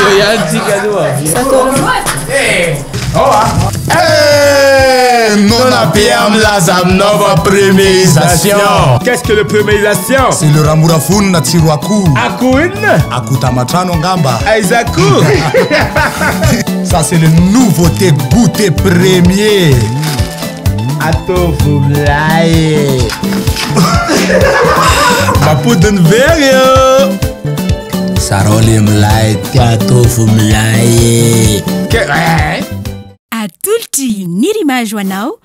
Eo ihany tsika aloha. Eh, Nona be milaza aminao fa premierisation. Qu'est-ce que le premierisation? C'est le ramorafonina tsiro akoho. Akoho inona? Akoho tamatrano angamba. Aiza akoho? Ça c'est le nouveauté goûter premier. Ataovy milay. Mampody ny very eo. Zarao le milay ty ataovy milay. Atolotry ny Rimage ho anao.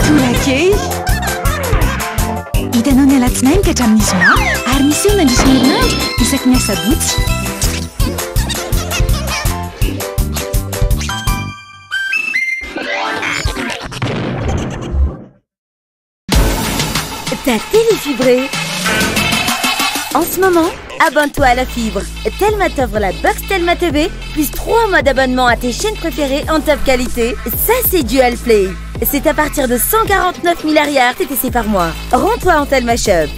Torakely. Hitanao ny alatsinainy ka hatramin'ny zoma ary miseho mandritra ny herinandro isaky ny asabotsy. Ta télé fibrée. En ce moment, abonne-toi à la fibre. Telma t'offre la box Telma TV, plus 3 mois d'abonnement à tes chaînes préférées en top qualité. Ça, c'est Dual Play. C'est à partir de 149 000 arrières TTC par mois. Rends-toi en Telma Shop.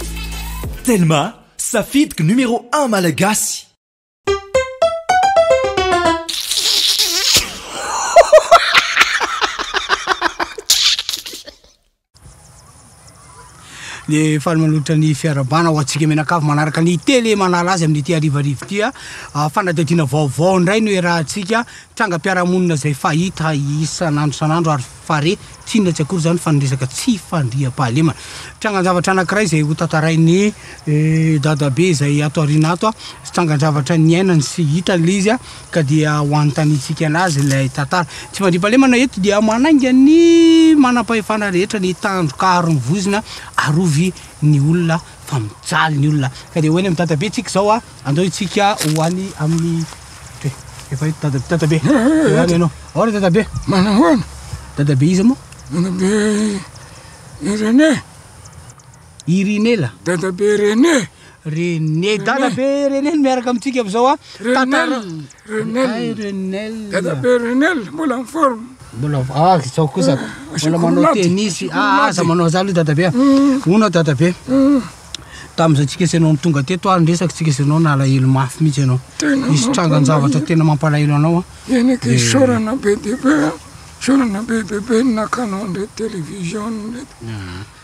Telma, safidiko numéro 1 malagasy. Dia faly manolotra ny fiarahabana ho antsika mianakavy manaraka ny télé manala azy amin'ity harivariva ity a. Ah, fanadihadiana vaovao indray no iarahantsika, trangam-piarahamonina izay fahita isan'andro isan'andro ary fare, tsy inona tsy akory izany fa ny resaka tsy fandriampahalemana. Trangan-javatra anankiray izay hotantarain'i eh, dadabe izay ato aoriana ato, trangan-javatra niainany sy hitany ilay izy a. Ka dia ho anontaniantsika anazy ilay tantara. Tsy fandriampahalemana eto dia manainga ny manam-pahefana rehetra ny tandroka aro ny vozona, arovy ny olona fa mijaly ny olona. Ka dia ho eny amin'ny dadabe tsika izao a, andao isika ho any amin'ny Tre, efa eto dadabe, dadabe, eo any ianao. Ahoana dadabe? Manahoana? Dadabe iza moa? Dadabe Irénée. Irinela. Dadabe René. René, Dadabe René no miaraka amintsika amin'izao a. Renel, Renel. Ay, Renel. Dadabe Renel, mbola en forme. Mbola ah, izao kosa. Mbola manao tennis. Ah, aza manao zany aloha dadabe a. Hono dadabe. Tamin'izay tsika sy ianao no tonga teto ary niresaka tsika sy ianao nalahelo mafy mihitsy ianao. Nisy trangan-javatra tena mampalahelo anao a. Eny aky isaorana be dia be a. Isaorana be dia be ny nakanao an'ireto télévision ireto.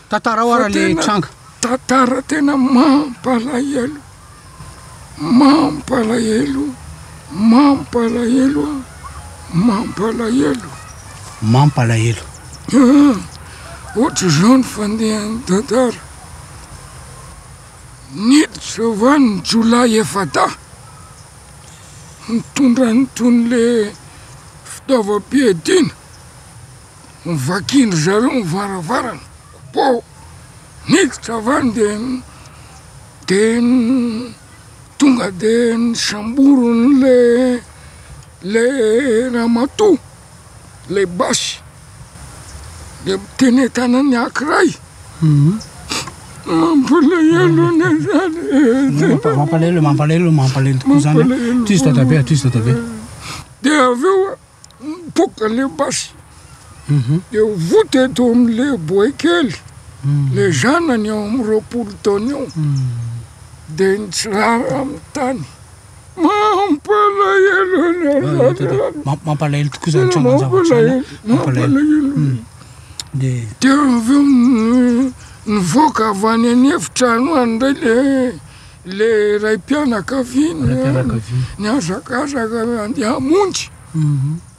Tantarao ara le tranga. Tantara tena mampalahelo, mampalahelo, mampalahelo a, mampalahelo. Mampalahelo. Ohatr'izao ny fandehan'ny tantara. Niditra avy any ny jiolahy efa-dahy, nitondra an'itony le fitaovam-piadiana. Novakian-dry zareo ny varavarana, pô! Niditra avy any dia dia tonga dia nosamboriny le le ramatoa le basy dia teny an-tanan'ny ankiray. Mampalahelo anie zany e! Mampalahelo, mampalahelo, mampalahelo tokoa zany an! Tohizo dadabe a, tohizo dadabe. Dia avy eo Mipoaka le basy de voa teto amle boay kely le zanany eo am 20 taona eo de nitsirara am tany mampalahelo Mampalahelo tokoa zany trangan-javatra zany an, mampalahelo. De avy eo nivoaka avy any an'efitrano any ndray le le raim-pianakaviana nihazakazaka handeha hamonjy,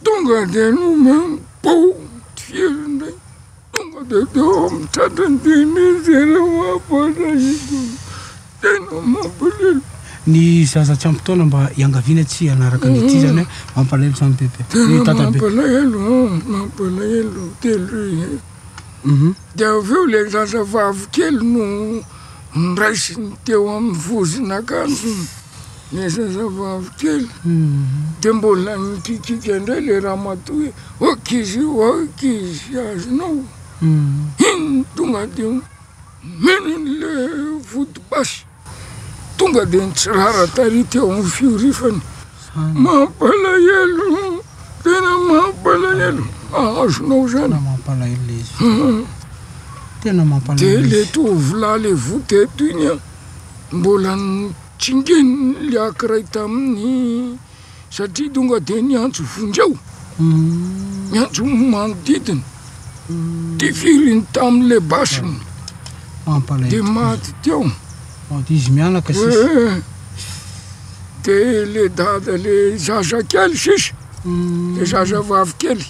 tonga dia nomeny pao tifiriny indray, tonga dia teo amin'ny tratrany dia nijery mampalahelo, tena mampalahelo. Ny zaza tsy ampy taona mba iangaviana tsy hanaraka ny ity zany mampalahelo zany bebe. Tena mampalahelo, mampalahelo telo. Dia avy eo ilay zazavavy kely no Noraisiny teo amin'ny vozon'akanjony ny zazavavy kely, dia mbola nikikika indray ilay ramatoa hoe, Ankizy io, ankizy azonao, iny tonga dia nomeny an'ilay vody basy, tonga dia nitsirara tary teo amin'ny fiorifany. Mampalahelo, tena mampalahelo, azonao izany. Tena mampalahelo ilay izy. Tena mampalahelo. De le tovolahy le voa teto iny an, mbola notsingeniny le ankiray tamin'ny satria tonga de niantso vonjeo, niantso ny manodidina, tifiriny tamin'le basiny, de maty teo. Maty izy mianaka sisa. Eh, de le dada le zazakely sisa, le zazavavy kely.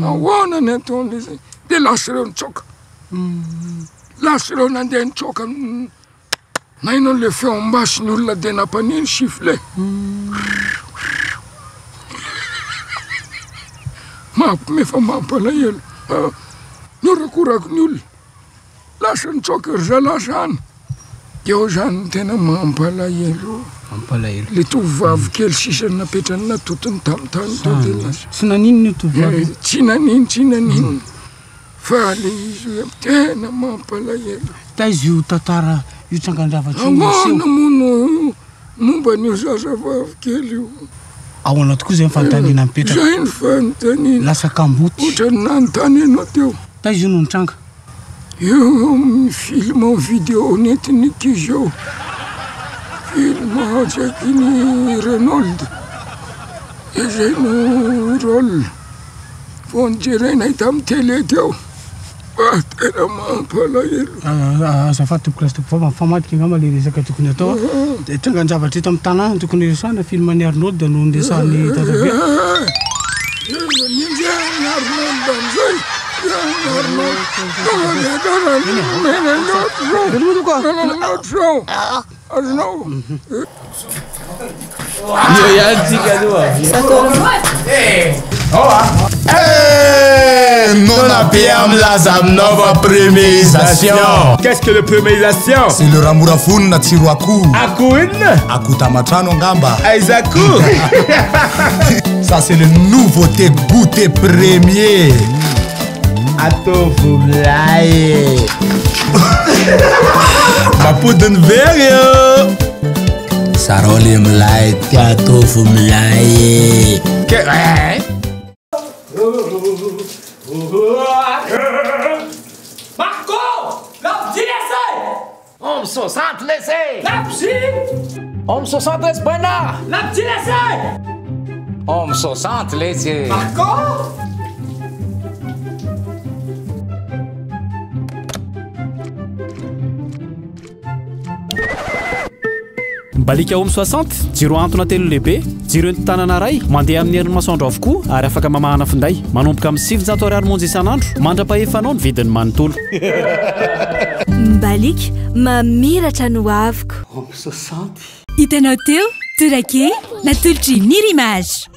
Ahoana ny ataon'le zay? De lasa ireo nitsoaka. Lasa ireo nandeha nitsoaka naino an'le feom-basy ny olona de nampaneno sifflet. Mampime fa mampalahelo. Nihorakoraka ny olona. Lasa nitsoaka ry zalahy zany. Eo zany no tena mampalahelo. Mampalahelo. Le tovovavy kely sisa napetrany natotony tamin'ny tany teo de lasa. Tsy naninona io tovovavy io? Tsy naninona, tsy naninona. Fa le izy hoe tena mampalahelo. Taiza io tantara io trangan-javatra io no niseho? Ahoana moa no momba an'io zazavavy kely io? Ahoana tokoa izay ny fanontaniana mipetraka? Izay ny fanontaniana. Lasa kamboty. Ohatran'ny nanontany anao teo. Taiza io no nitranga? Eo amin'ny film en vidéo nentin'ny ankizy eo. Film tsy haiko iny Reynold. Izay no rôle. Vao nojerenay tamin'ny télé teo. Ah, tena mampalahelo. Azafady tompoko lahy sy tompokovavy, mifamadika angamba ilay resaka tokony hatao. Dia trangan-javatra eto amin'ny tanàna no tokony hiresahana, film an'i Arnold no niresahan'i Dadabe. Ninjehan'i Arnold amin'izay. Arnold. Tonga dia tena nomena ny ohatr'izao. Nomena ny ohatr'izao. Azonao. Eo ihany tsika aloha. Eh, nona be milaza aminao fa premierisation. Qu'est-ce que le premierisation? C'est le raha mora tsiro akoho. Akoho inona? Akoho tamatrano angamba. Aiza akoho? Ça c'est le nouveauté goûter premier. Ataovy milay. Mampody ny very io. Zarao le milay ty ataovy milay. Ke- eh. Marco! Lampidinese! Homme 60 laissé! Lampidin! Homme 60 laisse Bernard! Lampidinese! Homme 60 laissé! Marco! Mbalika Home 60, jiro ahantona telo lehibe, jiro entin-tanana iray, mandeha amin'ny herin'ny masoandro avokoa ary afaka mamahana finday. Manomboka amin'ny 900 ariary monja isan'andro, mandra-pahefanao ny vidiny manontolo. Mbalika, mamiratra no avoko. Home 60. Hitanao teo, Torake, natolotry Nirimage.